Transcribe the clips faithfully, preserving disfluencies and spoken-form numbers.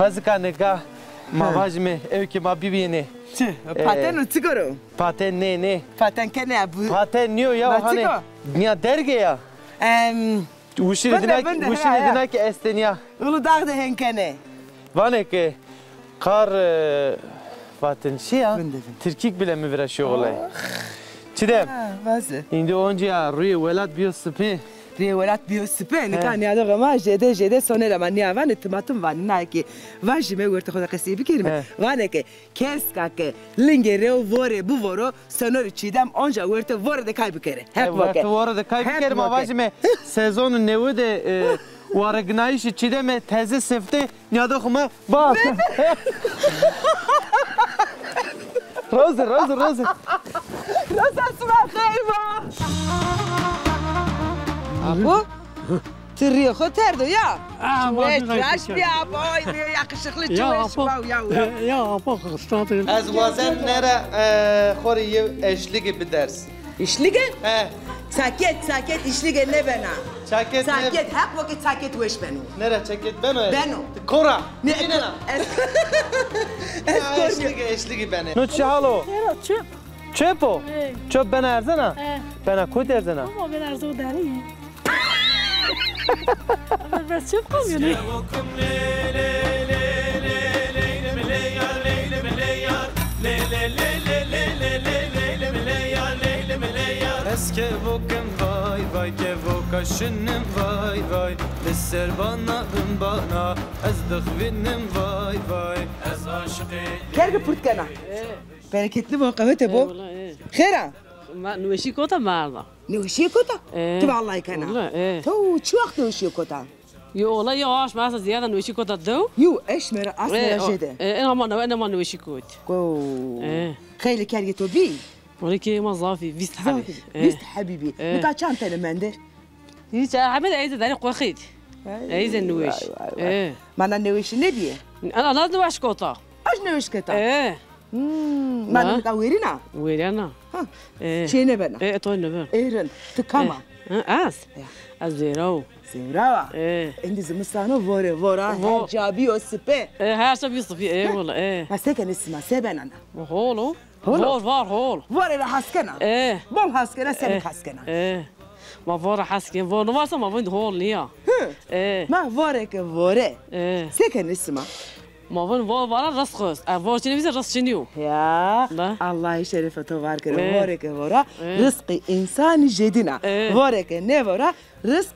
Vazika nika ma vajime ewkê ma bibîyêne. Çi? E, pateno çi koro? Paten nê, nê. Paten kenê ya bu. Paten nîyo ya, hanê. Nîya derge ya. Em, Wişîrê dina, wişîrê dina ki estenîya. Uludağ de hên kenê. Vanê ke kar, e, vatin şî ya. Vinde, vinde. Tirkîk bile mi vira şîyo wele. Çi de? Ha, vaze. Îndî oncîya rûyê welat bîyo sipî. Rûyê welat bîyo sipî. Nika nîyadoxê ma jêde jêde sonê ra ma nîya vanê, timatim vanê. Na ki vajîme wertê xo de qesey bikerîme. Vanê ke keska ke lingê rew vore bivoro, Seno rê Çîdem onca wertê vore de kay bikerê. Heq bo ke. Wertê vore de kay bikerê, ma vajîme sezonê newe de, e, wareginayîşê Çîdemê teze sifte nîyadoxê ma ba. Roze, roze, roze. Roza sima xeyr ba. Apo. Ti rîyê xo terdo ya. Weş raş bîya, boy bîya, yakışıklı, çi weş, wow, ya, wow. Ya, apo, hasta. Ez wazen nere, e, xo rê yew eşlîgî biders. Eşlîgî? He. Çaket, çaket eşlîgî nêbena. Çaket ne- Çaket, heq bo ke çaket weş beno. Nere çaket beno ez? Beno. Ti kor a? Ne, ez, ez kor a. Eşlîgî, eşlîgî benê. No çi hal o? Nere çöp. Çöp o? He. Çöp bena erzena? He. Bena kotî erzena? Ama ben erzo derî. Ama ben çöp kamyonu. Ez kevokim vay vay, kevoka şinim vay vay. Li ser bana bin bana, ez dixwînim vay vay. Ez aşiqê. Kergi purt kena. Bereketli bo, qewete bo. Eyvallah, e. Xêr a? Ma niweşî kota merda. Niweşî kota? E. Ti vallay kena. Wala, e. To çi wext niweşî kota? Yo, ola yo aş, ma esa ziyada niweşî kota dew. Yo, eş mera, as mera jêde. E, en ama ne, en ama niweşî kot. Go. E. Xeylê kergê to bî? Wala kê ma zafî, vîst hebî. Zafî, e. Vîst hebî bî. E. Nika çand tene mende? Hiç, hebê de eyze derê qoxîd. Eyze niweş. Vay, vay, vay. E. Mana niweşî nêbîye? Ana, ana niweş kota. Aş niweş kota. E. Hmm, ma nika wêrîna? Wêrîna. Ha. E. Çê nêbena? E, to nêben. Ê rind. Ti kam a? E. Ha, ez? Ya. Ez Zewra wo. Zewra wa? E. Endî zimistan o, vore, vora, her ca bîyo sipî. E, her ca bîyo sipî, e, wala, e. Ma se kenê sima, se bena na? Hol o. Hol o? Vor, var, hol. Vore ra hes kena? E. Bol hes kena, senik hes kena? E. Ma vore hes kena. Vor nêvarsa ma vun hol nîya. Hı. E. Ma vore ke vore. E. Se kenê sima? Ma vun vor vara rizq xwest. E, vor çinî bî se rizq çinî yo. Ya, Allahî şerefê to var kero. E. Vore ke vora, e, rizqê însanî jêdîna. E. Vore ke nêvora, rizq,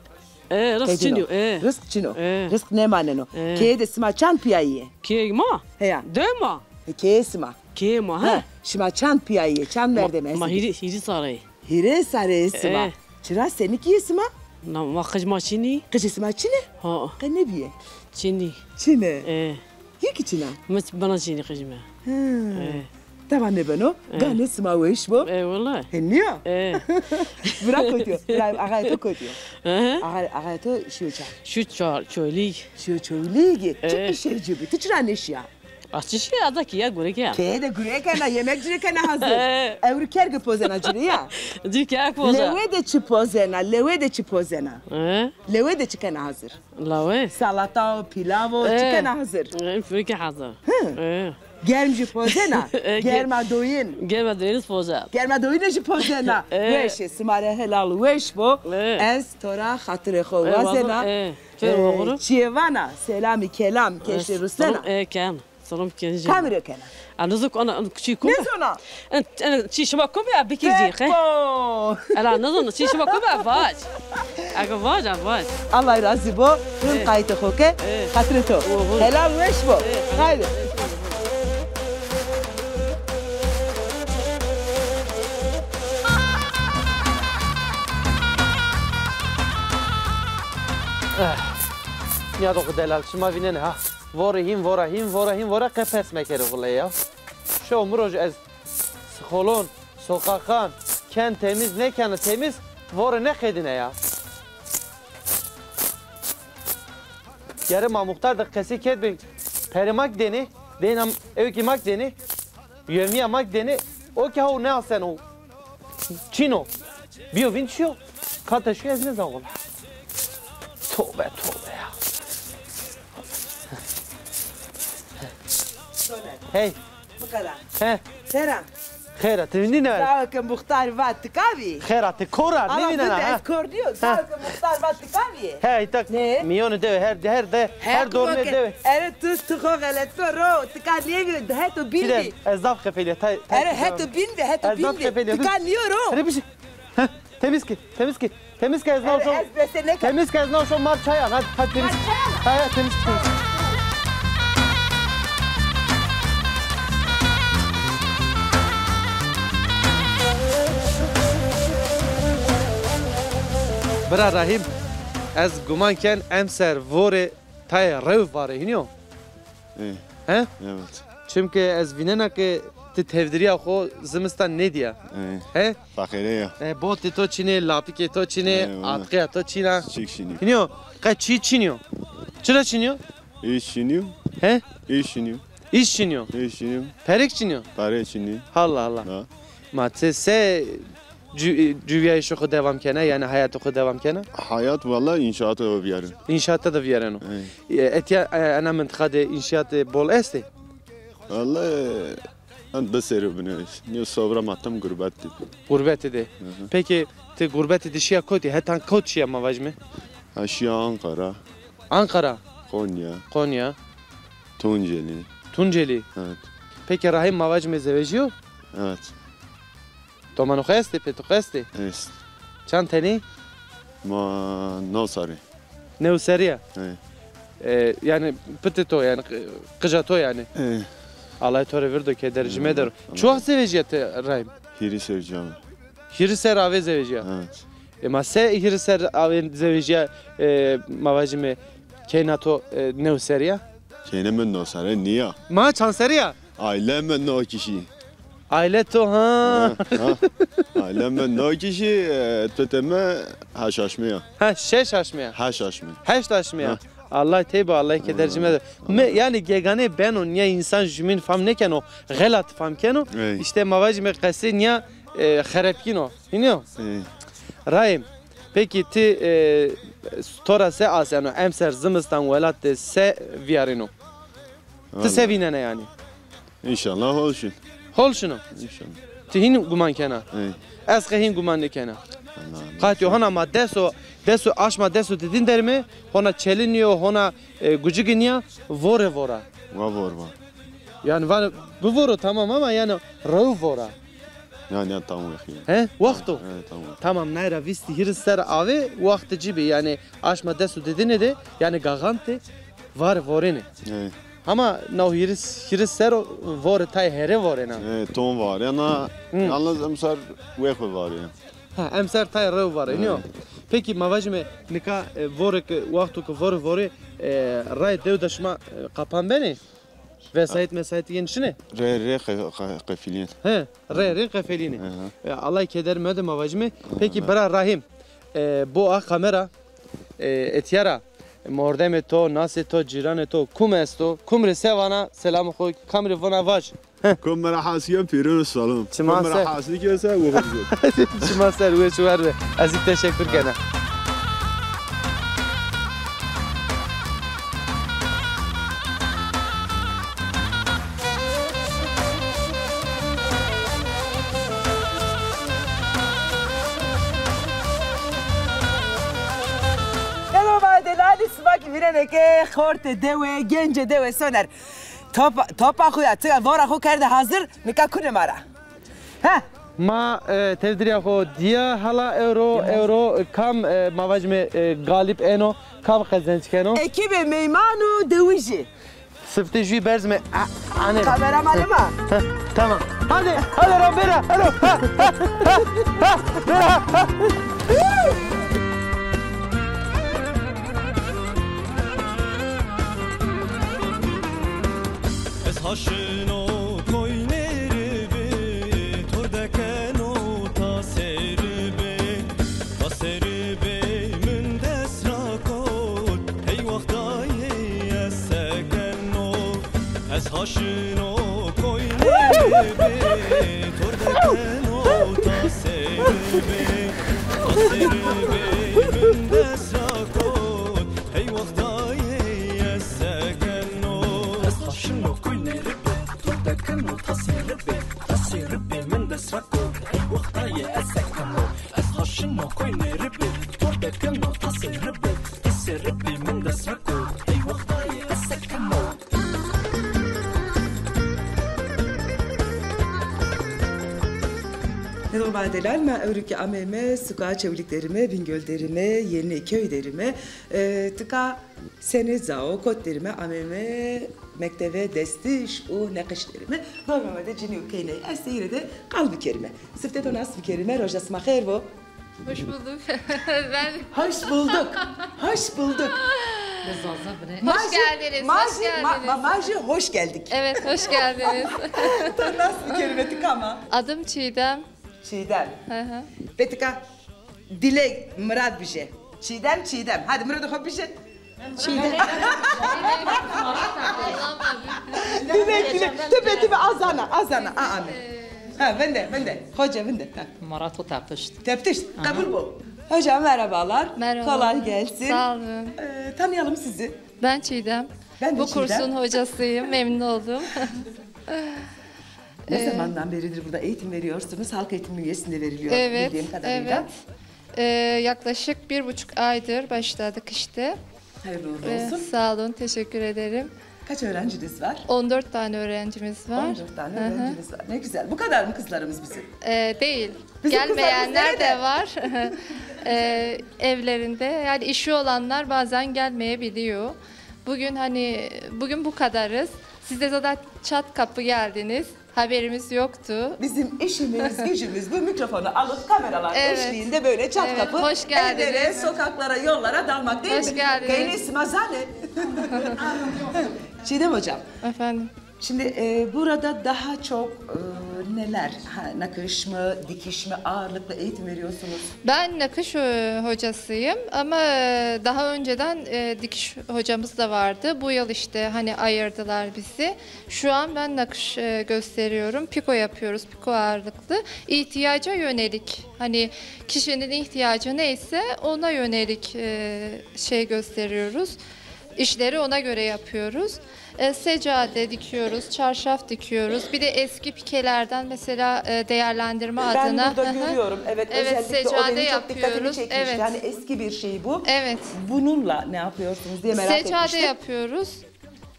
e, rizq çinî yo. E. Rizq çin o. E. Rizq nêmaneno. E. Keye de sima çand pîyayî yê? Keye ma? Heya. Dew ma? E, keye sima. Keye ma, he? He, şima çand pîyayî yê, çand merdem estê? Ma hîrê, hîrê sare yê. Hîrê sare yê sima. E. Çira, senikî yê sima? Na, ma qij ma çinî. Qijê sima çin ê? Ha. Qe nêbîye? Çinî. Çin ê? E. Yê kî çin a? Mi bena çinî qij mi. He. E. Tama nêbeno, e, ganê sima weş bo. E, wela. He, nîya? E. Bira kotî yo? Bira, axayê to kotî yo? Hı hı. Axa-, axayê to şîyo ça? Şîyo ça-, Çolîg. Şîyo Çolîgî. E. Çi îşê ci bî? Ti çira nêşîya? A çi şî, ada kî ya gure ke ya. Keye de gure kena, yemek ci rê kena hazir. E. Ewro kergi pozena ci rê ya. Ci kerg poza. Lewe de çi pozena, lewe de çi pozena? E. Lewe de çi kena hazir? Lawe? Salata o, pilav o, çi kena hazir? E, hepsi hazir. Hı. E. Germ jî pozena. E, ge-, germa doyin. Germa doyin poza. Germa doyin jî pozena. E. Weş ê, sima rê helal weş bo. E. Ez to ra xatirê xo wazena. E, wazena, e. E, çiyê vana, selamî kelam, keşê rustena. E, ken. Selam kenê jî. Kamî rê kena? A, nizon ku ana, ana çî kom be? Nêzona. En, en çî şima kom be, a bikî jî, xe. Peko. Ela nizon çî şima kom be, a vac. Ege vac, a vac. Allah razî bo. Rind qayîtê xo ke. E. Xatirê to. Oho. Helal weş bo. E, helal. Haydi. Eh. Nîyadoxê delal, şima vînenê ha. Vore hîn, vora hîn, vora hîn, vora qe pers mekerê wuley ya. Şew mi roj ez sixolon, soqaxan, ken temîz, nêkena temîz, vore nêqedîne ya. Gere ma muxtar de qesey kerdbî, perê ma kî dênê, deyna ewkê ma kî dênê, yewmîya ma kî dênê, o kî haw nêaseno. Çin o. Bîyo vînd şîyo. Kata şîyo ez nêzan wela. Tobe, tobe ya. Hey. Bu kadar. He. Sera. Xêra, ti vindî ne? Zawo ke muxtar va ti kavî? Xêra, ti kor a, nêvînena ha? Ez kor nîyo. Zawo ke muxtar va ti kavî? He, îtak mîyonê dewe, her, her de, her dormê dewe. Ere tu, tu xo xeletno ro, ti ka nêvî, heto bîn bî. Ez zaf xefelîya, tay, tay. Ere heto bîn bî, heto bîn bî. Ti ka nîyo ro. Ere bişî. Heh, temiz ki, temiz ki. Temiz ki ez navşo. Ez bese neke. Temiz ki ez navşo mar çayan. Hadi, hadi temiz. Mar çayan. Ha, ha, temiz ki, temiz. Bira Rahîm, ez guman ken emser vorê tayê rew varê hînî yo. Ê. He? Evet. Çimkî ez vînena ke ti tevdirîya xo zimistan nêdîya. Ê. He? Feqîre ya. E, botê to çinê, lapikê to çinê, ê, wele. Atqîya to çin a. Çik çinî. Hînî yo, qe çî çinî yo. Çira çinî yo? Îş çinî yo. He? Îş çinî yo. Îş çinî yo. Îş çinî yo. Perêk çinî yo. Perê çinî yo. Allah Allah. Ha. Ma ti se cü-, cüvîyayîşê xo dewam kena, yanî hayatê xo dewam kena? Hayat valla înşaata vîyareno. Înşaata de vîyareno. Ey. E, etya, e, ena mintiqa de înşaatê bol estê? Valla, en di serrî bine. Nîyo sobra ma tim gurbet de. Gurbetî de. Hı hı. Peki, ti gurbetî de şîya kotî? Hetan kot şîya ma vajîme? Ha, şîya Ankara. Ankara? Konya. Konya. Tunceli. Tunceli? Evet. Peki Rahîm ma vajîme zewejîyo? Evet. Domanê xo estê, pêtê xo estê? Est. Çand tenî? Ma no serrî. New serrî ya? He. E, yanî pitê to yanî, qi-, qija to yanî. He. Allay to rê virdo, keder jî medero. Çi wext zewejîya ti Rahîm? Hîris serrî. Hîris serrî avê zewejîya? Evet. E, ma se hîris serrî avê zewejîya, e, ma vajîme keyna to, e, new serrî ya? Keynê mi no serrî nîya. Ma çand serrî ya? Aîle mi no kişî. Aîle to ha. Ha, ha. Aîle mi no kişî, e, pitê mi heş aşmî ya. Ha, şeş aşmî ya. Heş aşmî. Heşt aşmî ya. Ha. Allay tey bo, Allay keder jî medo. Mi, yanî gegane beno, nîya însan jumîn fam nêkeno, xelat fam keno. Ey. Îşte ma vajîme qesê nîya, e, xerepkîn o. Hînî yo? Ey. Rahîm, peki ti, e, to ra se aseno, emser zimistan welat de se vîyarîno? Ti se vînena yanî? Înşallah hol şin. Hol şino? Înşallah. Ti hîn guman kena? Ey. Ez qe hîn guman nêkena. Qatî hona ma des o, des o, aşma des o didin derme, hona çelî nîyo, hona, e, gucigî nîya, vore vora. Va vor va. Yanî vanê bivoro tamam ama yanî rew vora. Yanî ya tam wexî. He? Wext o? He, tam wext. Tamam, nayra vîst hîris serr avê wextê ci bî. Yanî aşma des o didinê de, yanî gaxan de, vare vorêne. He. Hama naw hîris, hîris serr o vore tay here vorêna. He, ton varêna. Hı. Yalnız emser wexî varêna. Ha, emser tay rew varênî yo. He. Peki ma vajîme nika, e, vore ke, wexto ke vore vore, e, rayê dew de şima, e, qapan benê? Vesayît mesayît yên şinê? Rê rê qe-, qe-, qefilîn. He, rê rê qefilînê. Hı hı. E, Allay keder medo ma vajîme. Peki bira Rahîm, e, bo a kamera, e, etya ra mordemê to, nasê to, cîranê to kum esto? Kum rê se vana, selamê xo, kam rê vona vaj. Heh. Kum mi ra has kên, pîrin û salim. Çiman ser. Kum mi ra has nîkên se, wixo bizo. Çiman ser, weş û war be. Ez zî teşekur kena. Hello, ma delalî, sima kî vînenê ke xortê dewe, gencê dewe Soner. Topa, topa xo ya, ti vora xo kerde hazir, nika kunê ma ra. He. Ma, e, tevdirîya xo dîya hala ewro, ewro kam, e, ma vajîme, e, galîb êno, kam qezenc keno? Ekîbê Meyman û Dewijî. Siftê jûyî berzime, a, anê. Kameramanê ma. He, tamam. Hadi, hadi ra bêra, hadi. Ha, ha, ha, ha, bêra, ha. Ez ha şino koynê rê bê, to dekeno ta serî bê, ta serî bê min dest ra kot, hey wextayê ez sekeno. Ez ha şino koynê rê bê, to dekeno ta serî bê, ta serî bê min dest ra kot, hey wextayê ez sekeno. Ez ha şino koynê rê bê, to de Normalde lal ma ewro ke ameyme suka Çewlîk derîme, Bîngöl derîme, Yeniköy derîme, e, tika senê cao, kot derîme, ameyme mektebe destîş û neqiş derîme. Normalde cinî û keyney estê, îre de qal bikerîme. Sifte to nas bikerîme, roja sima xêr bo. Hoş bulduk. Ben Hoş bulduk. Hoş bulduk. Biz Zaza bile. Hoş geldiniz, hoş geldiniz. Ma jî hoş geldik. Evet, hoş geldiniz. To nas bikerîme, ti kam a? Adım Çiğdem. Çiğdem. Hı hı. Pê tika dilek mirad bije. Çiğdem, Çiğdem. Hadi mirad xo bije. Çiğdem. Dilek, dilek. Tibi, tibi, a zana, a zana, a ame. Ha, vinde, vinde. Hoca vinde. Ha. Murat o tepişt. Tepişt. Aha. Kabul bu. Hocam merhabalar. Merhaba. Kolay gelsin. Sağ olun. Ee, tanıyalım sizi. Ben Çiğdem. Ben de Bu Çiğdem. kursun hocasıyım. Memnun oldum. Ne Ee, zamandan beridir burada eğitim veriyorsunuz? Halk eğitim bünyesinde veriliyor Evet, bildiğim kadarıyla. evet. Ee, yaklaşık bir buçuk aydır başladık işte. Hayırlı uğurlu Ee, olsun. Sağ olun, teşekkür ederim. Kaç öğrenciniz var? On dört tane öğrencimiz var. On dört tane Hı hı. öğrenciniz var. Ne güzel. Bu kadar mı kızlarımız bizim? Ee, değil. Bizim kızlarımız Gelmeyenler nerede? de var. Ee, evlerinde. Yani işi olanlar bazen gelmeyebiliyor. Bugün hani bugün bu kadarız. Siz de zaten çat kapı geldiniz. Haberimiz yoktu. Bizim işimiz, gücümüz bu mikrofonu alıp kameralar Evet. eşliğinde böyle çat Evet, kapı hoş geldiniz. evlere, sokaklara, yollara dalmak değil Hoş mi? geldiniz. Keyni sima zane. Çiğdem hocam. Efendim? Şimdi e, burada daha çok e, neler, ha, nakış mı, dikiş mi ağırlıklı eğitim veriyorsunuz? Ben nakış e, hocasıyım ama e, daha önceden e, dikiş hocamız da vardı. Bu yıl işte hani ayırdılar bizi. Şu an ben nakış e, gösteriyorum. Piko yapıyoruz, piko ağırlıklı. İhtiyaca yönelik, hani kişinin ihtiyacı neyse ona yönelik e, şey gösteriyoruz. İşleri ona göre yapıyoruz. E, seccade dikiyoruz, çarşaf dikiyoruz. Bir de eski pikelerden mesela e, değerlendirme Ben adına. burada Hı hı. görüyorum. Evet, Evet, özellikle o seccade benim çok dikkatimi yapıyoruz. çekmişti. Evet. Yani eski bir şey bu. Evet. Bununla ne yapıyorsunuz diye merak Seccade etmiştim. yapıyoruz.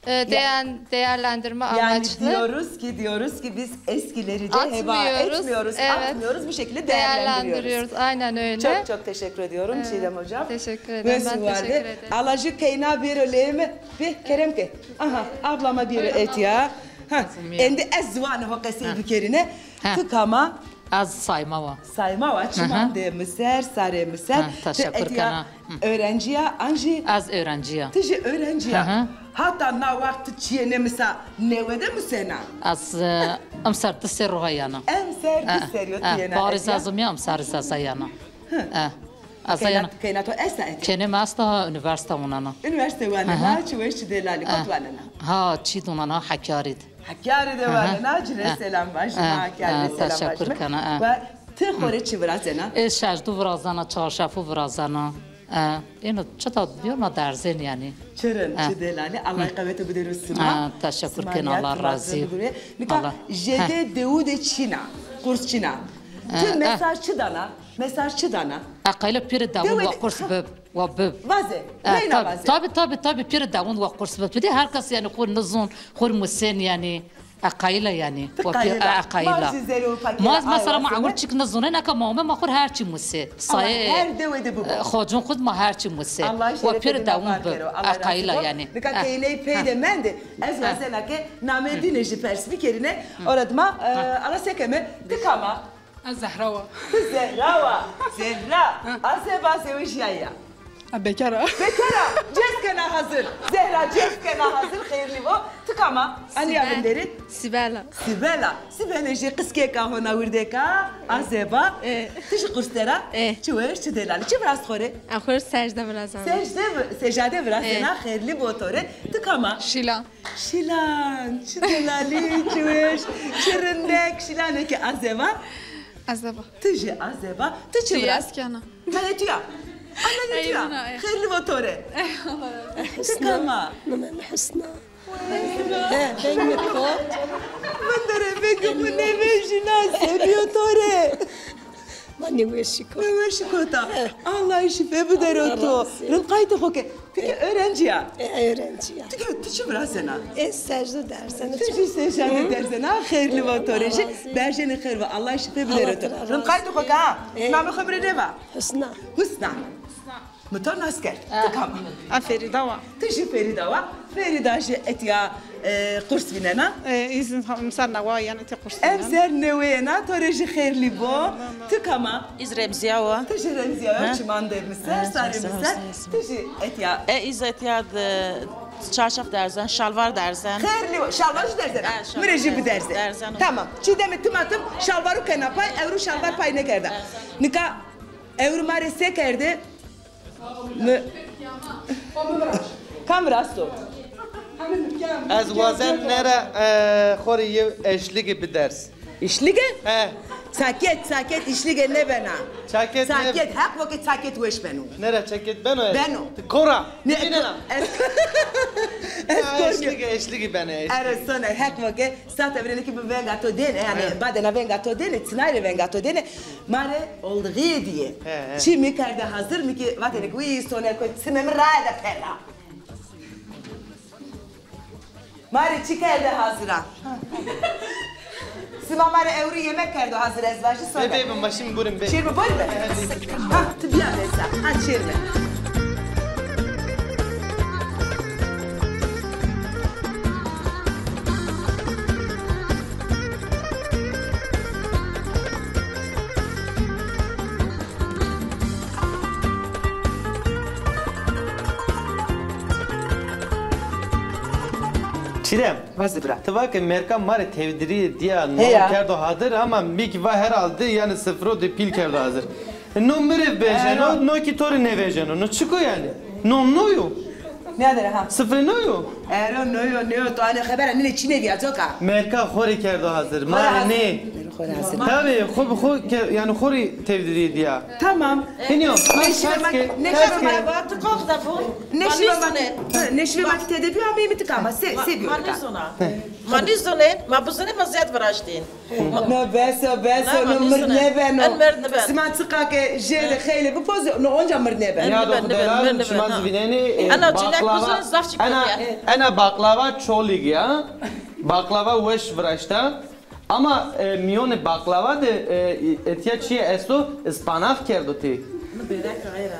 E, değen, değerlendirme Yani amaçlı. diyoruz ki diyoruz ki biz eskileri de heba Atmıyoruz, etmiyoruz, evet. atmıyoruz, bu şekilde değerlendiriyoruz. Değerlendiriyoruz, aynen öyle. Çok çok teşekkür ediyorum Çiğdem hocam. Teşekkür ederim, ben teşekkür ederim. Ala jü keyna bêro leyê mi, bê kerem ke. Aha, ablama bêro etya. Ha, endi ez ziwanê ho qesey bikerîne. Ha. Ti kam a? Ez Sayma wa. Sayma wa, çiman de mi ser, sarê mi ser. Ha, teşekkür kena. Ti etya öğrenciya, an jî? Ez öğrenciya. Ti jî öğrenciya. Hı hı. Hata na waxt ti çiyêne misa newede musena? Ez, e, emser di serr o ha yena. Emser di serr o ti yena etya? Parîz ez ûmîya, emser ez yena. Hı. E. Ez Keyna, yena. Keyna to esta etya? Kenê mi esta, ha, üniversite wanena. Üniversite wanena, Hı hı. çi weş çi delalî, kot wanena? Ha, çî wanena, Hakkari de. Hakkari de wanena, ci rê selam vajîme, Hakkari rê selam vajîme. Teşekkür kena. Wa ti xo rê çi virazena? Ez şejdu virazena, çarşafu virazena. Eno çita diyor ma derzen yani. Çirin, çi delalî. Allah qewete bidero sima. Teşekkür kena, Allah razî. Nika jede dewu de çîna, kurs çîna. Ti mesaj çi dana? Mesaj çi dana? Eqayla pêrê dewun wa kurs bib, wa bib. Vaze, reyna vaze. Tabi, tabi, tabi, pêrê dewun wa kurs bib. Bidê her kes yani xo nizon, xo musên yani. Eqayla yani. Ti qayîl a? Eqayla. Ma zî zerê û fakîr. Ma mesela ma ewil çik nizonê, neka ma ome ma xo her çî musê. Saye. Her dewe de bibo. Xocun xud ma her çî musê. Wa pêrê dewun bib. Eqayla yani. Nika keyney pey de mendê. Ez wazena ke namê dîne jî pers bikerîne. Ora dima, e, ala sekeme, ti kam a? Ez Zehra wa. Ti Zehra wa. Zehra. A zeba zewejîyaya? A bekar a. Bekar a. Cez kena hazir. Zehra cez kena hazir. Xeyrlî bo. Ti kam a? Anîya vinderî? Sibel a. Sibel a. Sibelê jê qiskêka hona wirdêka. A zeba. E. Ti jî kurs der a? E. Çi weş, çi delalî. Çi virast xo rê? A xo rê secde virazena. Secde vi-, secade virazena. E. Xeyrlî bo to rê. Ti kam a? Şîlan. Şîlan, çi delalî, çi weş, çi rindek, Şîlanêkê a zeba. A zeba. Ti jî a zeba. Ti çi viraz? Ti yaz kena. Nayê tu ya. A nayê tu ya. Xeyrlî bo to rê. Ti kam a? Name mi Husna. He, veng mi kot. Vinderê vengê xo nêvejîna, se bîyo to rê? Ma Nêweşî kota. Nêweşî kota. He. Allah şîfe bidero to. Allah razı olsun. Rind qaytê xo ke. Ti ki öğrenci ya. E, öğrenci ya. Ti ki, ti çi virazena? E, secde dersena. Ti jî secde dersena. Xeyrli va to rê jî. Allah razı olsun. Berjenê xeyr va. Allah şîfe bidero to. Allah razı olsun. Rind qaytê xo ke ha. E. Namê xo mi rê nêva? Husna. Husna. Mi to nas kerd. Ti kam a? A Ferîda wa. Ti jî Ferîda wa. Ferîda jî etya, e, qurs vînena. E, îzin ha-, mi ser newa, yanî etya qurs vînena. Em ser neweyena, to rê jî xeyrlî bo. Ti kam a? Îz Remzîya wa. Ti jî Remzîya wa, çiman de mi ser, sarê mi ser. Ti jî etya. E, îz etya de çarşaf derzen, şalvar derzen. Xeyrlî bo. Şalvar jî derzena. Mi rê jî biderze. Derzen. Tamam. Çîdemê timatim şalvaru kena pay, ewro şalvar pay nêkerda. Nika ewro ma rê se kerde? Mi-, kam viraşto? Ez wazen nera, e, xo rê yew eşligi biders. Îşlige? He. Saket, saket îşlige nêbena. Saket ne- Saket, heq weke saket weş beno. Nera saket beno ez? Beno. Ti kora? Ne, bînena. Ez, ez korkî. Eşligi, eşligi bene, eşligi. Ere Soner, heq weke sate virêne ki bi venga to dêne, yanî badena venga to dêne, çinay rê venga to dêne. Ma rê oldiğîye dîye. He, he. Çî mi kerde hazir, mi ki vatêne ki wî Soner koy çimê mi raye de pera. Ma rê çi kerde hazir a? Sima ma rê ewro yemek kerdo hazir, ez vajî Soner. E, bê, bê, ma şimdi burim bê. Çêrme, burim bê. Ha, ti bîya mesela. Ha, çêrme. Çîdem. Vaze bira. Ti va ke Merka ma rê tevdirî dîya, no kerdo hadir ama mi ki va herhalde yanî sifro de pîl kerdo hadir. No mi rê vejeno, no ki to rê nêvejeno. No çik o yanî? No no yo. Nêdere ha. Sifre no yo. Ero no yo, no yo. To anê xebera nîne çî nêvîya coka. Merka xo rê kerdo hadir. Ma rê nê. Xo rê hazir. Tabî, xo bi xo ke-, yanî xo rê tevdirî dîya. Tamam. Hînî yo. Neşî ve ma-, neşî ve ma-, neşî ve ma-, neşî ve ma ki tede bîyo, ameyîme ti kam a. Se, se bîyo ti kam. Ma nêzona. Ma nêzonên, ma bizonên ma zîyad viraştên. No bes o, bes o, no mird nêbeno. En mird nêbeno. Sima çiqa ke jêde xeylê bipozê, no onca mird nêbeno. Ya do delal, şima zî vînenî, e, ena cilek baklava, bizonên zaf çik ena, ena baklava çolig ya. Baklava weş viraşta. Ama, e, mîyonê baklava de, e, etya çîyê esto, ıspanak kerdo tê. No börek a, ayra.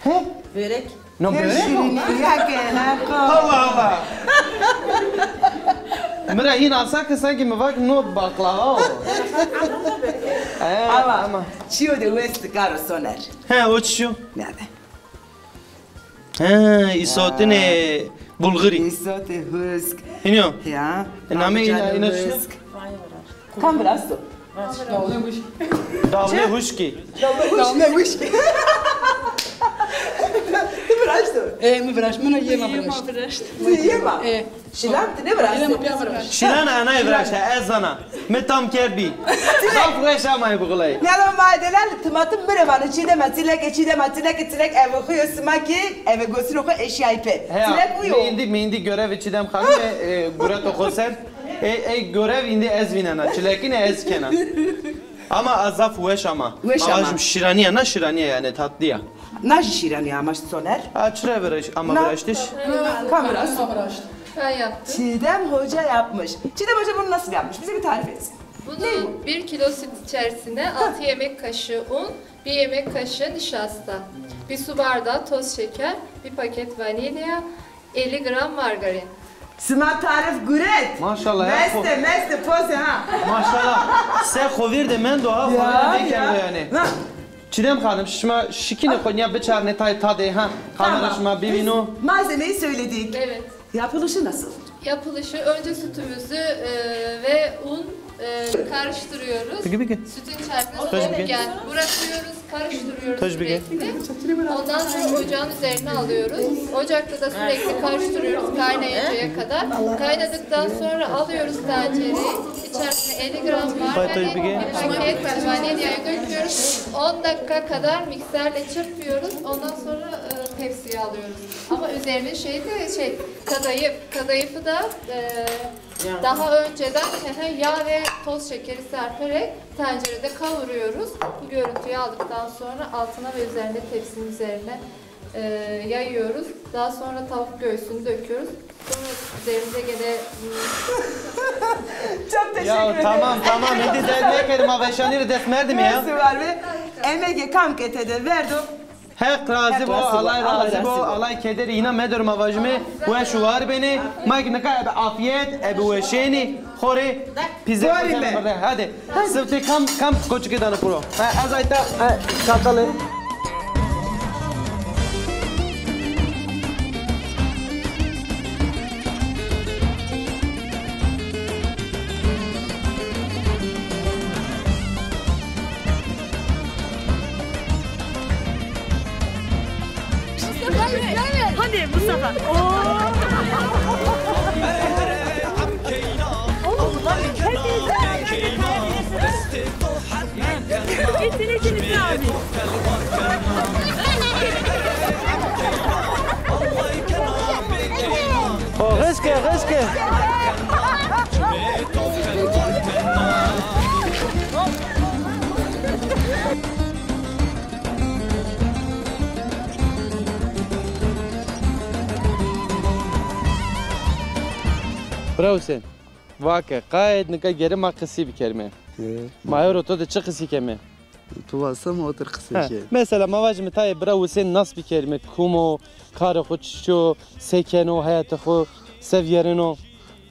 He? Börek. No börek o? Şîrînî ya ke, ha, ko. Allah Allah. Mi ra hîn asa ke sanki mi va ke no baklava o. E, ama çîyo de west karo Soner. He, o çîyo. Nade. He, îsotinê bulxirî. Îsotê husk. Hînî yo. Ya. E, namê îna, îna çi? Husk. Kam virasto? Dawlê huşkî. Dawlê huşkî. Ti viraşto? E, mi viraşt. Min o yê ma viraşt. Ti yê ma? E. Şîlan ti nêviraştî? Şîlan anayê viraşte, ez zana. Mi tam kerd bî. Zaf weş amay bixulay. Nêro ma delal, timatim mi rê vano, Çîdema çileke, Çîdema çileke, çilek eve xo yo, sima ki eve gosino xo eşyayî pê. Çilek uyo. Mi îndî, mi îndî görevê Çîdem Xanime, e, gureto xo ser. Ey, ey görev îndî ez vînena, çilekîne ez kena. Ama a zaf weş ama. Weş ama. Ama şîranî ya, na şîranî ya yanî, tatlı ya. Na jî şîranî ya ama Soner. Ha, çira viraş-, ama viraştiş? Kam viraşt? Ben yaptım. Çiğdem Hoca yapmış. Çiğdem Hoca bunu nasıl yapmış? Bize bir tarif etsin. Bunun bir kilo süt içerisine altı yemek kaşığı un, bir yemek kaşığı nişasta, bir su bardağı toz şeker, bir paket vanilya, elli gram margarin. Sima tarif guret. Maşallah ya. Meste, meste, poze ha. Maşallah. Se xo vîr de mendo ha, xo vîr de mendo yanî. Çiğdem Hanım, şima şikînê xo nîya biçarnê tayê tadê ha. Kamera şima bivîno. Biz malzemeyi söyledik. Evet. Yapılışı nasıl? Yapılışı önce sütümüzü, e, ve un, e, karıştırıyoruz. Peki, peki. Sütün içerisine soğukken bırakıyoruz, karıştırıyoruz sürekli. Ondan sonra ocağın üzerine alıyoruz. Ocakta da sürekli karıştırıyoruz kaynayıncaya kadar. Kaynadıktan sonra alıyoruz tencereyi. İçerisine elli gram margarin, bir paket vanilyayı döküyoruz. On dakika kadar mikserle çırpıyoruz. Ondan sonra, e, Tepsiye alıyoruz. Ama üzerine şey de şey, kadayıf. Kadayıfı da e, daha önceden yağ ve toz şekeri serperek tencerede kavuruyoruz. Bu görüntüyü aldıktan sonra altına ve üzerine tepsinin üzerine e, yayıyoruz. Daha sonra tavuk göğsünü döküyoruz. Sonra üzerinde gene Çok teşekkür ederim. Ya tamam tamam, indi derd mekerî, ma veşanî rê dest merdimî ya. Mersi Merve. Emegê kam ke tede verdo. Heq razî bo, Allah razî bo, Allah kederê înan medero, ma vajîme weş û war benê. Ma kî nika ebe afîyet, ebe weşênî, xo rê pîze. Hadi. Sifte kam, kam koçike dano piro. Ha, ez ayta, ha, çatalê. Hadi Mustafa. Oo. Oğlum bunlar hepiniz Kesin ikiniz abi. O, xeşke, xeşke. Bira Husên, vake, qayet nika gere ma qisî bikerime. He. Ma ewro to de çi qisî keme? Tu vasa ma otir qisî ke. Mesela ma vajime tayê bira Husên nas bikerime, kum o, karê xo çiçî yo, se keno, heyatê xo se vîyereno?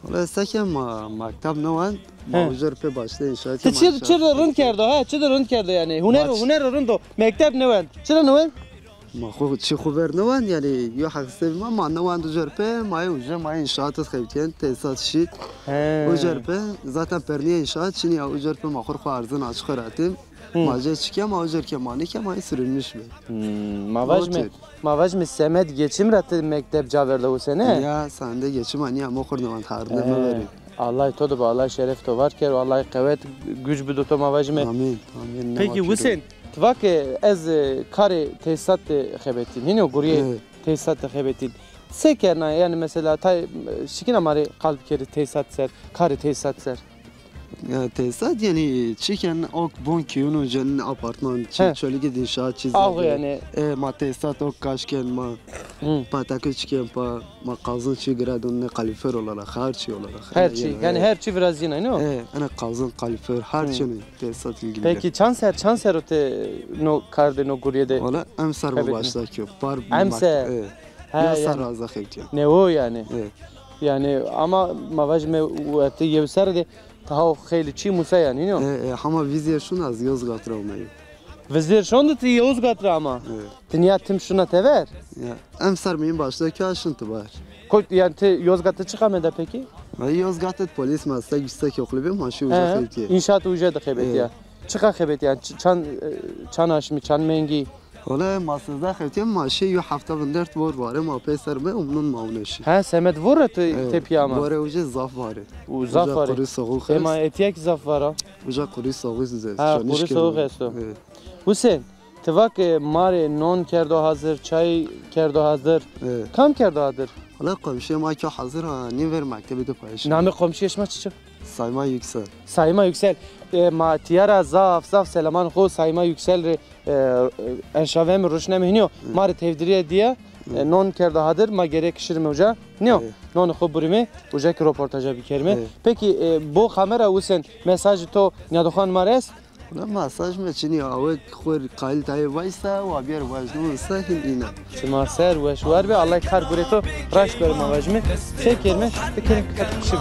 Wele se ke ma mekteb nêwend, ma uca rê pê başlê înşaat. Ti çi, çi rind kerdo ha? Çi de rind kerdo yanî? Huner, huner rind o. Mekteb nêwend. Çi de nêwend? Ma xo çi xo ver nêwend yanî, yo heqîqetê ma, ma nêwend uca rê pê, ma yê uca, ma yê înşaat de xebitîyen, tesîsat şît. He. Uca rê pê, zaten pernîya înşaat çinî ya, uca rê pê ma xo rê xo erzin açiq öğretim. Ma cê çike, ma uca rê ke ma nêke, ma yê sürülmüş bi. Hmm, ma vajme, ma vajme semed geçim ra ti mekteb ca verda Husên, he? Ya, sende geçim a nîya, ma xo rê nêwend, hardine meverî. Allah to de bi, Allah şeref to var kero, Allah qewet, güc bido to ma vajime. Amîn, amîn. Peki Husên, ti va ke ez, e, karê tesîsat de xebetîn. Hînî yo gurîyê tesîsat de xebetîn. Se kerna, yanî mesela tay, e, şikîna ma rê qal bikerî tesîsat ser, karê tesîsat ser? Ya, tesîsat yanî çiken ok bon kîyûn û cen apartman çi, çolîgî de înşaat çî. Aho yanî. E, ma tesîsat ok kaş ken, ma pataki çiken pa. Ma qazın çi giredun ne kalorifer olarak, her çi olarak. Her çi, yanî her çi virazîna, no? E, ene qazın, kalorifer, her çi ne tesisat ilgili. Peki çand ser, çand ser o ti no kar de, no gurîye de? Wala emser mi başla kî. Par emser. E, ya ser raza xebitîya. Ne o yanî? E. Yanî ama ma vajime werte yew ser de taha o xeylî çi musa yanî, no? E, e, hama vîzyer şun ez Yozgat ra omeyim. Vizêr şonde ti Yozgat ra ama. Evet. Ti nîya tim şuna tever? Ya, emser mi în başda kî şin teber. Kot, yanî ti Yozgat de çiqa meda peki? Ma Yozgat de polîs meslek yüksek okulu bi, ma şî uca xebitîye. Înşaat uca de xebetîya. Evet. Çiqa xebetîya? Ç-, çan, e, çan aşmî, çan mengî? Wele ma sêzde xebitîye, ma şî yo hefta vindert vor vare, ma peyser bi, umnun ma uneşî. Ha, semed vor ra ti tepîya ama. Vore uca zaf vare. U zaf vare. Uca qurî soğuk est. Ema etîya kî zaf vara. Uca qurî soğuk zî. Ha, qurî soğuk esto. Evet. Husên, ti va ke ma rê non kerdo hazir, çay kerdo hazir. Evet. Kam kerdo hazir? Wala komşiyê ma kî hazir a, nî ver mektebî de payîş. Namê komşiyê şima çiçi? Sayma Yüksel. Sayma Yüksel. E, ma tîya ra zaf zaf selaman xo Sayma Yüksel rê, e, e, enşave mi, ruşne mi hînî yo. Ma rê tevdîrîye dîye, e, non kerdo hazir, ma gerek şirime uca. Nîyo? Evet. Nonê xo burîme, uca kî roportaja bikerime. Evet. Peki, e, bo kamera Husên, mesajê to nîyadoxan ma rê est? Wala mesaj mi çinî, awe xo rê qayîl tayê vaysa, wa bîyer vajnû sa hîn îna. Sima ser weş war be, Allah kar gurê to raşt bero ma vajime. Çê kerime, bikerime qetişim.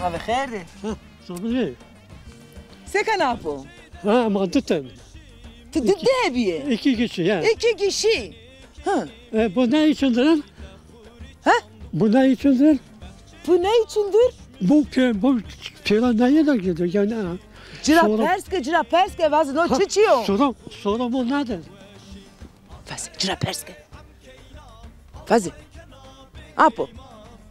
Abi xêr dî. Hı, sabır. Seka napo? Ha, ma di ten. Ti di dê bîye? İki kişi ya. İki kişi. Ha. E, bu ne içindir? Ha? Bu ne içindir? Bu ne içindir? Bu pe, bu pêra neye de gidiyor yani, ha. Ci ra pers ke, ci ra pers ke, vaze no çiçî yo? Sorum, sorumu nedir? Vaze, ci ra pers ke. Vaze. Apo.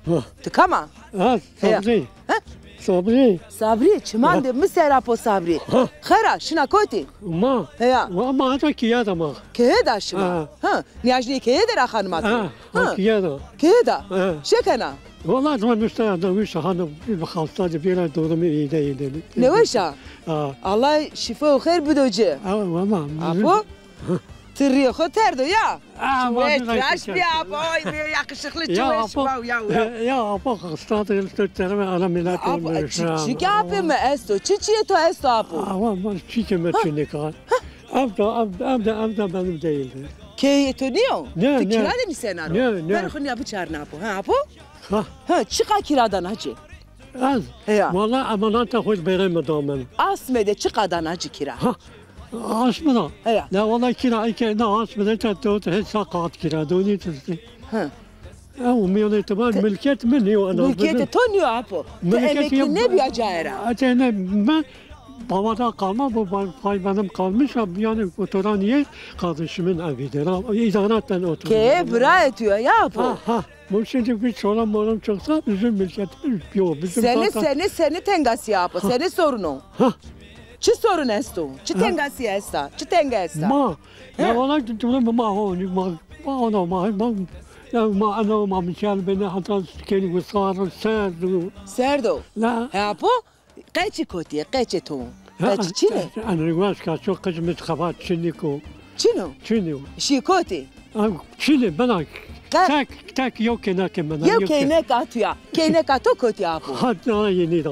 Ha. Ti kam a? Ha, Sabrî. Ha? Sabrî. Sabrî, çiman de mi ser apo Sabrî. Ha. Xera, şina kotî? Ma. Heya. Ma, ma heta keye de ma. Keye de şima? Ha. Ha. Nîyajnî keye de ra xanima to? Ha, ha, keye de. Keye de? Ha. Şekena? Wala, zima nuşta ya da wîş hanım, bir hasta de bir ay durumu iyi değil dedi. Ne weş a? Ha. Allah şifa û xeyr bido ci. Ha, ama. Apo? Ti rîyê xo terdo ya. Aa, ma. Tirş bî apo, ay be, yakışıklı çuweş. Ya, apo. Wow, ya, ya. Ya, apo, hasta de işte terime ana millet olmuş. Çi, çi ki apê mi esto? Çi çiyê to esto apo? Ama çi ki mi çinik a. Ev de, ev, ev de, ev de benim değildi. Keyê to nîyo? Ne, ne? Ti kira de nîsena ro? Ne, ne? Ver xo nîya biçarna apo. Ha, apo? Ha. Ha, çiqa kira dana ci? Ez? Heya. Wala emaneta xo bêrê mi da min. Asme de çiqa dana ci kira? Ha, asme da? Heya. La wala kira eke na asme de te to te hesa qat kira do nî testi. Ha. Ew mîyanê ti var, milket mi nîyo ena. Milketê to nîyo apo. Ti emekli nêbîya cayê ra? Ete ne, mi babada kalma, bu pay benim kalmış, yani oturan yer kardeşimin evidir. İdaraten oturuyor. Keye birayê to ya apo. Ha, ha. Bu şimdi bir çoluk molum çıksa bizim milketimiz yok. Bizim zaten... Seni, seni, seni tengasîya apo. Ha. Seni sorun o. Ha. Çi sorun esto? Çi tengasîya esta? Çi tenge esta? Ma. Ya wala durum ma ho, ma, ma ona ma, ma, ya ma ana ma mi çal beni hatta keni gusar serdu. Serdo. La. He apo? Qeçî kotîye, qeçê to. Qeçî çin ê? Enrî waşka çok qeç mi xebat çinî ko. Çin o? Çin o. Şî kotî? Çin ê bena. Tek, tek yew kêneke bena. Yew kênek a to ya. Kêneka to kotî apo? Ha, dara yenî da.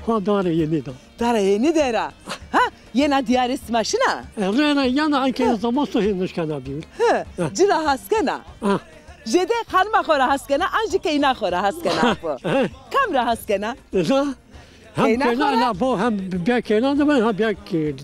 Ha, dara yenî da. Dara yenî de ra. Ha, yena diyarê sima şina? E, rê ra yana anke zaman so hên nişkena bî. He, ci ra has kena. Ha. Jêde xanima xo ra has kena, an jî keyna xo ra has kena apo? He. Kam ra has kena? Hem keyna xo ra, hem bîya keyna de ben, ha bîya ke-,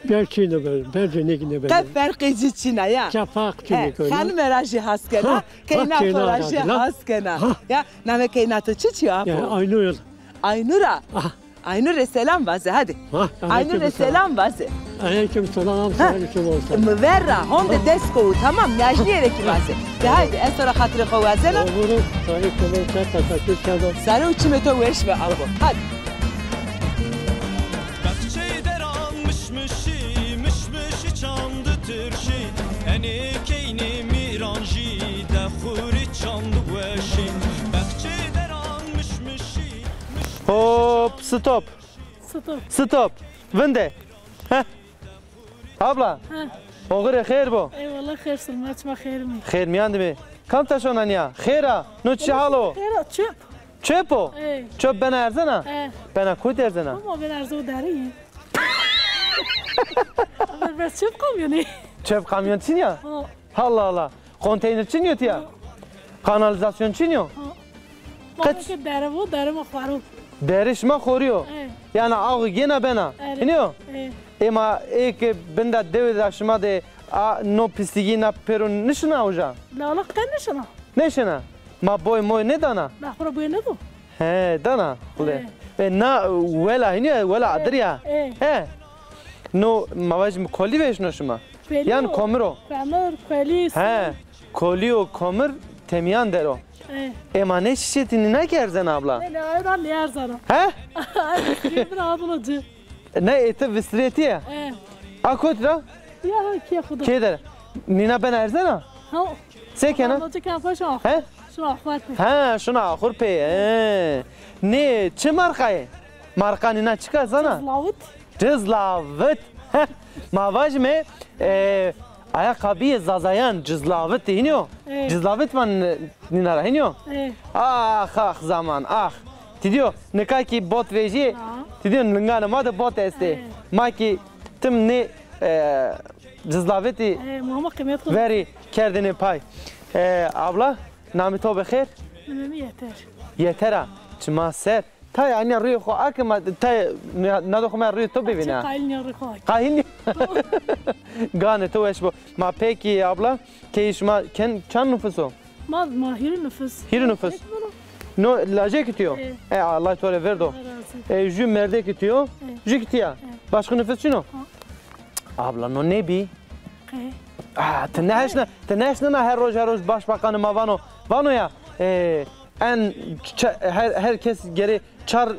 bîya çî de ben, bence ne ne ben. Qe ferqê ci çin a ya. Ke ferq çin a. Xanime ra jî has kena, keyna xo ra jî has kena. Ya, namê keyna to çiçî yo apo? Ya, Aynur. Aynur a? Ah. Aynur rê selam vaze, hadi. Ha, Aynur rê selam vaze. Aleyküm selam, selam olsun. Mi ver ra, honde dest kowu, tamam, nîyajnîye rê kî vaze. De haydi, ez to ra xatirê xo wazena. Olur, sahip olun, çok teşekkür ederim. Sare û çimê to weş be, apo. Hadi. Baxçê deran mişmişî, mişmişî çand tirşî, enê keynê mîran jî de xurî çand weşî. Baxçê deran mişmişî, mişmişî... Hop, stop. Stop. Stop. Vinde. Heh. Abla. He. Oxirê xêr bo. Eyvallah, xêr sima, çima xêr mî? Xêr mîyan de mî. Kam taşona nîya? Xêr a? No çi hal o? Xêr a, çöp. Çöp o? Ey. Çöp bena erzena? He. Bena kotî erzena? Ama ben erzo derî. Ama ben çöp kamyonî. Çöp kamyon çin ya? Ha. Allah Allah. Konteyner çin yo tiya? Ha. Kanalîzasyon çin yo? Ha. Qet? Ma ke dere bo, dere ma xwaro. Derê şima xorî yo. Ey. Yanî aw gêna bena. Erê. Hînî yo? Ey. Ê ma ê ke binda dewê de şima de a no pisligî na pêro nişina uca? La la qe nişina. Nêşina? Ma boy moy nêdana? Ma xo ra boy nêdo. He, dana. Qulê. He. E, na wela hînî ya, wela adir ya. He. He. No ma vajîme kolî vêşno şima? Kolî. Yan komir o? Komir, kolî. He. Kolî û komir temîyan der o. He. E, ma nê şîşetî nîna kî erzena abla? Nê, nê, ay da nêerzena. He? Ay, bir abla ci. Ne, ê ti vistirê ti ya? He. A kot ra? Ya, ha, kê xo de. Kê der? Nîna bena erzena? Ha. Se kena? Ama ci kafayı şuna. He? Şuna xwar. Ha, şuna axur pê. He. Nê, çi marka yê? Marka nîna çik a zana? Cizlavit. Cizlavit. Heh. Ma vajîme, e, ayakkabıyê zazayan cizlavit hînî yo? E. Cizlavit van nîna ra hînî yo? E. Ax, ax zaman, ax. Ti dîyo, nika kî bot vejîyê, ha, ti dîyo linganê ma de bot estê. E. Ma kî tim nê, e, cizlavitî, e, ma, ma qîmet xo verî kerdêne pay. E, abla, namê to bi xêr? Namê mi Yeter. Yeter a, çima ser. Tayê anya rûyê xo ake ma, tayê nado xo ma rûyê to bivîna. Qayîl nîya rûyê xo ake. Qayîl nîya. Ganê to weş bo. Ma pekî abla, keyê şima ken çand nufus o? Ma, ma hîrê nufus. Hîrê nufus. Tek mi no? No lajekî to yo? E. E, Allah to rê verdo. Allah razı olsun. E, jü merdekî tu yo, jü kî tu ya. Başka nifis çin o? Abla, no nêbî? Qey? Ah, ti nêeşna, ti nêeşnena her roj, her roj başbakanê ma vano, vano ya, e, en ç-, her, her kes gerê çar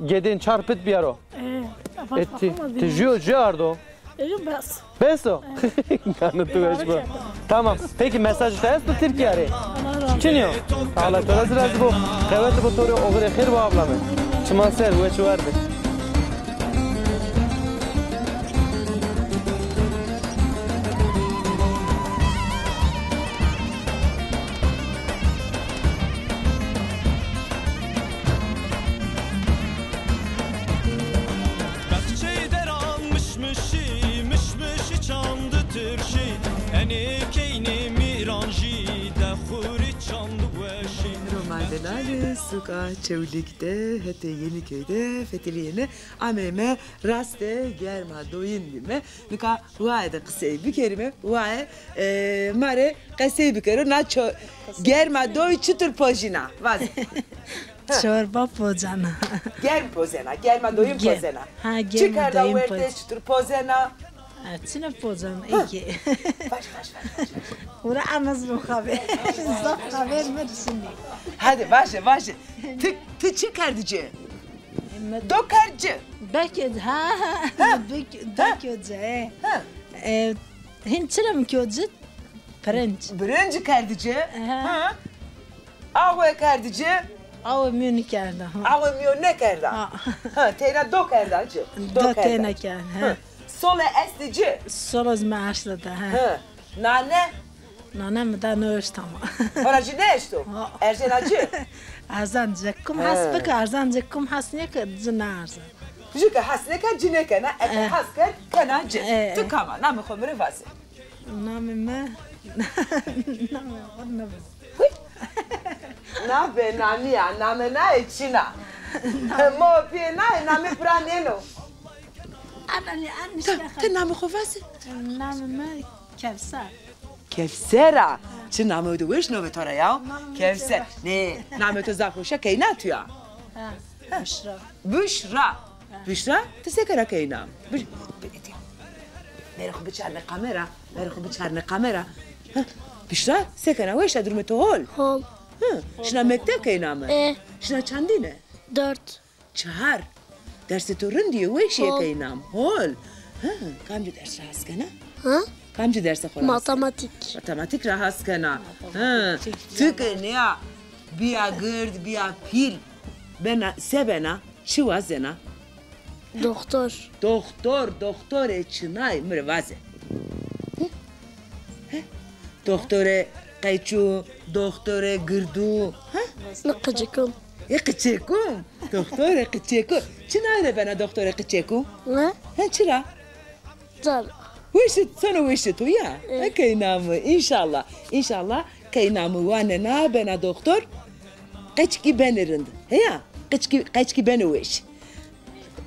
gedên, çar pit biyaro. E, e, ti, ti jü, jü ardo? E, bes. Bes o? Yanî tu weş bo. Tamam. Peki mesaj to esto Tirkîya rê? Çin yo? Allah to ra zî razî bo. Qewete bo to rê, oxirê xêr bo abla mi. Çiman ser, weş û war bê. Baxçeyê deran mişmişî, mişmişî çand tirşî, enê keynê mîranjî, de xurî çand weşî. Roma delal, suka Çewlîg de hetê Yenîköy de fetelîyêne, ameyme rastê Germa Doyin bîme. Nika waye de qisey bikerîme, waye, e, ma rê qesey bikero. Na ço-, Germa Doy çitur pojîna? Vaze. Çorba pocena. Germ pozena, Germa Doyin pozena. Ha, Germa Doyin pozena. Çi kerda werte, çitur pozena? Ha, çine pocena, eke. Vaş, vaş, vaş, vaş, vaş. Ora anaz bu haber. Zaf haber mi şimdi? Hadi, vaşe, vaşe. Ti, ti çi kerdi ci? Do kerdi ci? Beke, ha, ha. Bek-, do kerdi ci, e. Ha. E, hin çira mi kerdi ci? Pirinc. Pirinc kerdi ci? Ha. Awe kerdi ci? Awe mîyo nêkerda, ha. Awe mîyo nêkerda? Ha. Ha, teyna do kerda ci? Do kerda. Do teyna kerda, ha. Sole esti ci? Sole zî mi eşta da, ha. Ha. Nane? Nane mi da nêeşta ma. Hora ci nêeşto? Ha. Erzena ci? Erzan ci. Kum has bike erzan ci, kum has nêke ci nêerzan. Ju ke has nêke, ci nêkena, eke has kerd, kena ci. E, e. Ti kam a? Namê xo mi rê vaze. Namê mi, namê xo nêvazo. Huy! Na benamî ya, name naye çin a. Mo pîyê naye, namê pira nêno. Ti, ti namê xo vaze. Namê mi Kevser. Kevser a. Çi namê to weş, name to ra ya. Kevser. Nê, namê to zaf weş a, keyna tu ya. Ha, Büşra. Büşra. Büşra, ti se kena keyna? Büş-, Merê xo biçarne kamera, merê xo biçarne kamera. Heh, Büşra, se kena? Weş a, durumê to hol? Hol. Hı, şina mekteb keyna mi? E. Şina çandîne? Dört. Çar. Dersê to rind ê, weş ê keyna mi? Hol. Hı, kamci ders ra has kena? Ha? Kamci dersê xo ra has kena? Matematîk. Matematîk ra has kena. Hı, ti ke nîya bîya gird, bîya pîl, bena, se bena? Çi wazena? Doktor. Doktor, doktorê çinay mi rê vaze. Hı? Hı? Doktorê qeçû, doktorê girdû. Hı? Ni qiçekû. Ê qiçekû. Doktorê qiçekû. Çinay rê bena doktorê qiçekû? Ne? He, çira? Zana. Weşit, sono weşit o ya. E. E, keyna mi, înşallah. Înşallah keyna mi wanena bena doktor. Qeçkî benê rind. Heya? Qeçkî, qeçkî benê weş.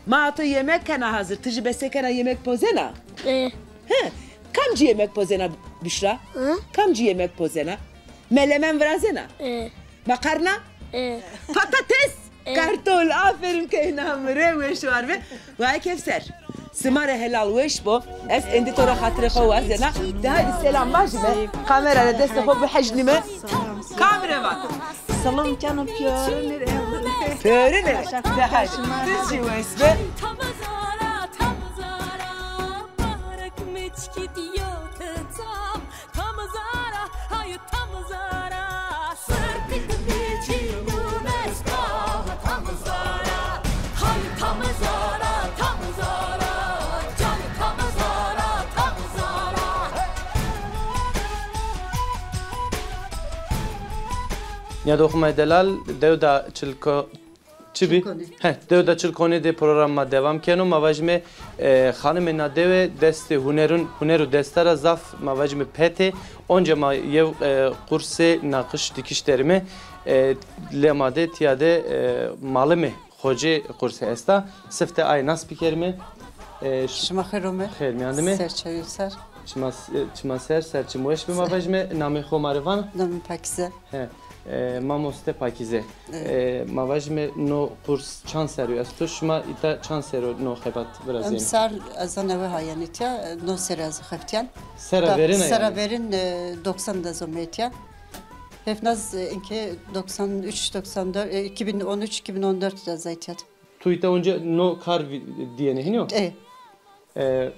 Ma to yemek kena hazir. Ti jî bese kena yemek pozena? E. He. Kamcî yemek pozena Büşra? Hı? Kamcî yemek pozena? Melemen virazena? E. Makarna? E. Patates? E. Kartol, aferin keyna mi rê, weş û war be. Waye Kevser, sima rê helal weş bo. Ez êndî to ra xatirê xo wazena. De haydi selam vajîme. Kamera rê destê xo bihejnîme. Kamera va. Selam keno pîyorinî rê. Pîyorinî rê. De haydi. Ti zî weş be. Tam zara, tam zara, barek miçkî diyo ti tam. Tam zara, hay tam zara, sirtik biçî nûnes ka. Tam zara, hay tam zara, tam zara, can tam zara, tam zara. Nîyadoxê ma yê delal, dewda Çilko-, Çi bî? Çilkonê. He, dewda Çilkonê de program ma devam keno. Ma vajîme, e, xanimê na dewe destê hunerun, huner û desta ra zaf, ma vajîme, pet ê. Onca ma yew, e, qursê naqîş dikîş derîme. E, lê ma de tîya de, e, malime xocê qursê esta. Sifte ay nas bikerîme. E, ş-, şima xêr ome. Xêr mîyan de me. Ser çayê ser. Çima, çima ser, ser çim weş bi. Ma vajime namê xo ma rê vana? Namê Pakize. He. E, mamoste Pakize. Evet. E, ma vajime no kurs çand serrî esto? Şima îta çand serrî no xebat virazîyenê? Emser ez a newe hayen îtya, no serrî ez xeftîyen. Sera verin a yanî? Sera verin, e, doksan de ez ome îtya. Hevnaz, e, inkê doksan üç, doksan dört, e, iki bin on üç, iki bin on dört de ez a îtya. Tu îta onca no kar dîyenê, hînî yo? E. E,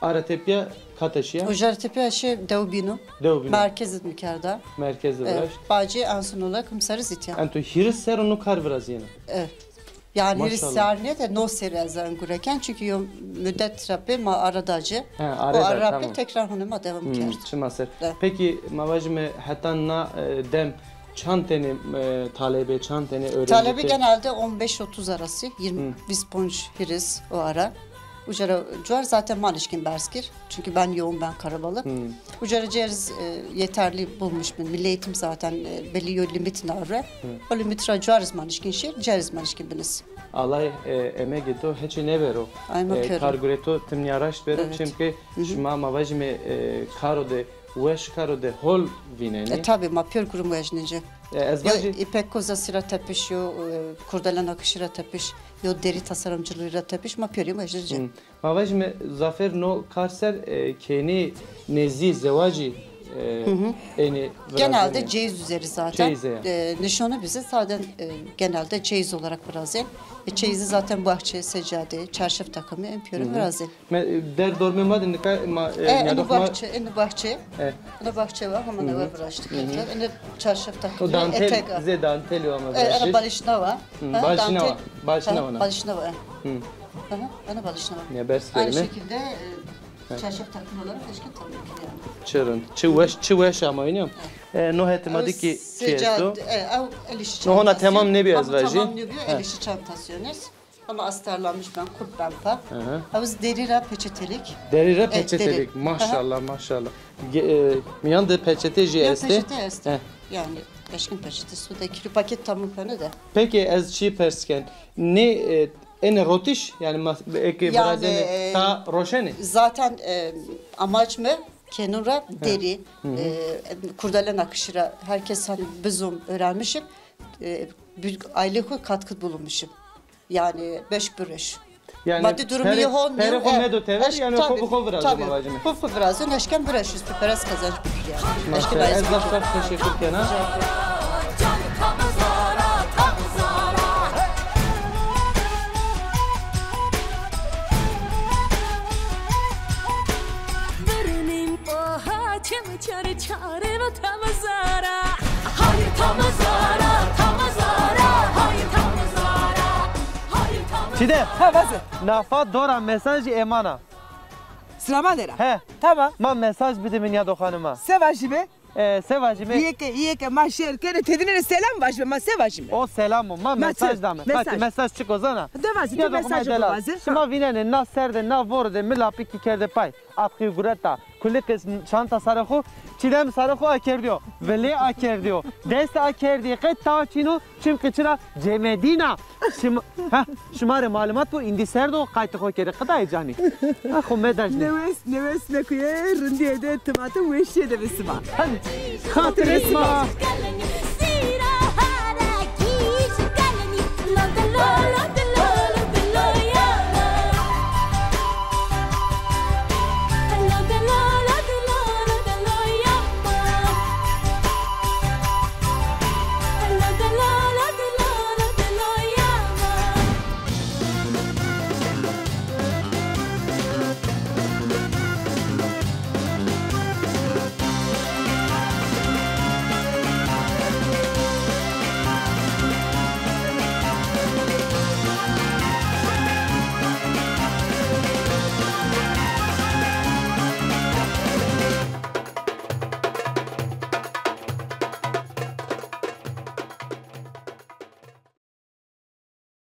ara tepîya kata şîya? Uca ra tepîya şî dew bîno. Dew bîno. Merkez id mi kerda. Merkez id viraşt. E, bacê en son olarak him ser iz îtya. En tu hîris serr o no kar virazîyenê? E. Yanî hîris serr nê de no serrî ez a in gure ken. Çünkü yo mudet ra pê ma ara da ci. He, o ara ra pê tekrar hona ma devam kerd. Çima ser. Peki ma vajime heta na, e, dem çand tenê, e, talebê, çand tenê öğrenci? Talebê genelde on beş otuz arası, yirmi, vîst ponc hîris o ara. Uca ra cuar zaten ma nişkîn berz kir. Çünkü ben yoğun, ben karabalık. Uca ra cêriz, e, yeterli bulmuş bin. Milli Eğitim zaten, e, belli yo limit na re. O limit ra cuariz ma nişkîn şî, cêriz ma nişkîn biniz. Allay, e, emegê to heçî nêbero. Ay, ma pêro. E, kargurê to tim nîya raşt bero, çimkî şima ma vajîme, e, karo de weş, karo de hol vînenê. E, tabî, ma pêr gurim wejnîncî. E, ez vajî. Yo îpek kozasî ra tepiş, yo, e, kurdele nakişî ra tepiş, yo derî tasarımcılığı ra tepiş, ma pêrî wejnîncî. Ma vajîme zafêr no kar ser, e, keynî, nezî, zewacî, e, enî virazênê. Genelde çeyiz üzeri zaten. Çeyiz, e. E, nişanı bizi zaten, e, genelde çeyiz olarak virazên. E, çeyizi zaten bahçe, secade, çarşaf takımı en pêro virazên. Me, e, der dormê ma de nika ma, e, e, nîyadox ma. Bahçe, enî bahçe. E. Enî bahçe wa, hema newe viraştî kerd. Enî çarşaf takımı, etek a. Zê dantelî wa ma. E, enî balişna wa. Balişna wa. Balişna wa. Balişna wa. Hı. Aha, ana balışına bak. Ya, bers. Aynı şekilde, e, çarşaf takımı olarak eşkin tabii ki yani. Çi rind. Çi weş, çi weş ama, iniyor. E, no hetê ma de kî çi esto? E, ew el işi çantası. No hona temam nêbîyo ez vajî. Tamam nêbîyo, el işi çantası yalnız. Ama astarlanmış ben, kurt ben pa. Ew derî ra peçetelik. Derî ra peçetelik. Maşallah, maşallah. E, miyan de peçete jî estê? Peçete estê. Yani eşkin peçete, su da kîlo paket tamam kanı da. Peki ez çi pers ken? Ne, e, Ene rotiş, yani, eke virazenê, e, ta roşenê? Zaten, e, amaç mı kenun ra derî, e, kurdele nakışî ra herkes hani bizum öğrenmişim, e, bir aile xu katkı bulunmuşum. Yani beş bir iş. Yani maddi durumu iyi olmuyor. Pere xo medo tever, yani xo bi xo virazo ma vajime. Xo bi xo virazo, neşken bir iş üstü, perez kazanç bir yani. Maşallah. Ez zaf zaf teşekkür kena. Çiğdem. Ha, vaze. Nafa dora mesajî ê ma na. Silama dera. He. Tamam. Ma mesaj bide minya doxanê ma. Se vajîme? E, se vajîme? Îyê ke, îyê ke ma şêr kenê, tedîne rê selam vajîme, ma se vajîme? O selam o, ma mesaj dame. Mesaj. Qatî mesaj çik o zana? De vazî, tu mesaj bivaze. Şima vînenê na ser de, na voro de mi lapikî kerde pay. Atkî gureta, kulikê çanta sarê xo, Çîdem sarê xo akerdîyo. Vilê akerdîyo. Dest akerdî, qet tawa çin o. Çimkî çira cemedîna. Şima, ha, şima rê malumat bo, îndî serd o, qaytê xo kerê. Qidayê canî. Ha, xo medajnê. Newes, newes mekuye, rindîye de, timatim weşîye de bi sima. Hadi. Xatirê sima.